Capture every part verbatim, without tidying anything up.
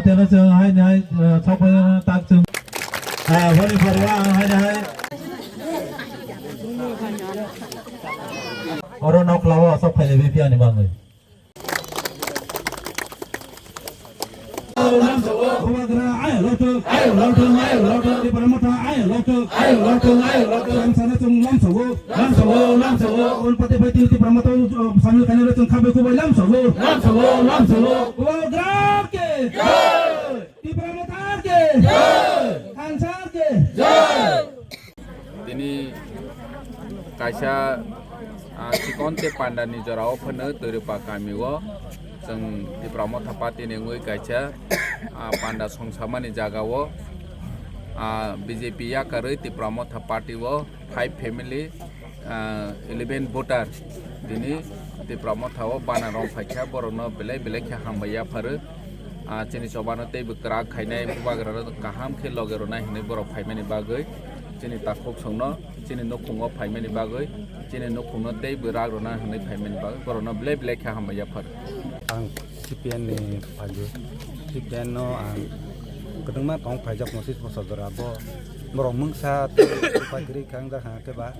Tela chwng hai nai, eh, sok bai tak chwng. Ah, boni pore ang hai nai. Oro nok lawo sok phai B P ani bangwi. Bubagra ayok lokthwk, ayok lokthwk, ayok lokthwk, Tipra Motha ayok lokthwk, ayok lokthwk, ayok lokthwk. Lamsana chwng lamsago, lamsago, lamsago. Unpati bai tini Tipra Motha, uh, samil khainai chwng khabai kubai lamsago, lamsago, lamsago. Bubagra ke jai! Tipra Motha ke jai! Khansa ke jai! Tini kaisa, ah, chikon tei panda ni jora o phano Toirupa kami o chwng Tipra Motha party ni wngwi kaisa, ah, panda songsamani jaga o, ah, B J P yakarwi Tipra Motha party o five family, ah, eleven voter tini Tipra Motha o bana rong phaikha, borokno belai belai khe hambai yapharo. Ah, chini chobano teibo kwrak khainai, bubagrano kaham khe loge rwnai hinwi borok phaimani bagwi, chini takhuk songno chini nukhungo phaimani bagwi, chini nukhungno teibo rak rwna hinwi phaimani bagwi borokno belai belai khe hambai yapharo. Ang C P M ni phaio, C P M no ang kwbangma tong phaijak, mosis bosor jora bo borok mungsa tei upai kwrwi khe wngjakha khe ba.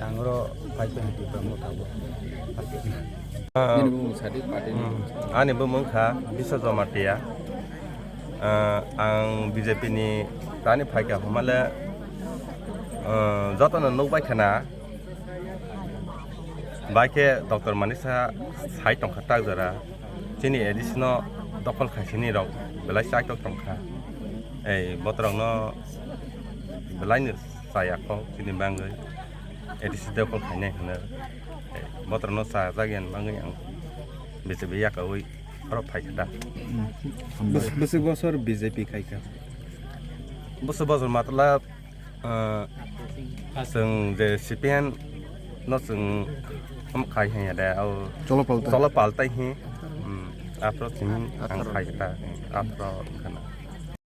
Ang oro five point two gram no tabuk. Ah, nini bumung sadi, party ni hmm, bumung. Ani bumung kha Biswa Jamatia. Ah, ang B J P ni tani phaikha humale, ah, jotono nukbai khana. Bai khe Doctor Manik Saha sai tongkha tak jora. Chini A D C no dokol khaisini rok belai chaitok tongkha. Ei botrok no belai no chaya kho chini bangwi. A D C de kol khainai hwnwi. Botrokno chajak yani bagwi ang B J P yakaui oro phaikha da. Bwswk bosor B J P khaikha? Bwswk bosor matlab, ah, chwng je C P M no chwng ham khai hanya da, o cholo paltai. Cholo paltai hi. Hmm, aphro chini ang khai ta, aphro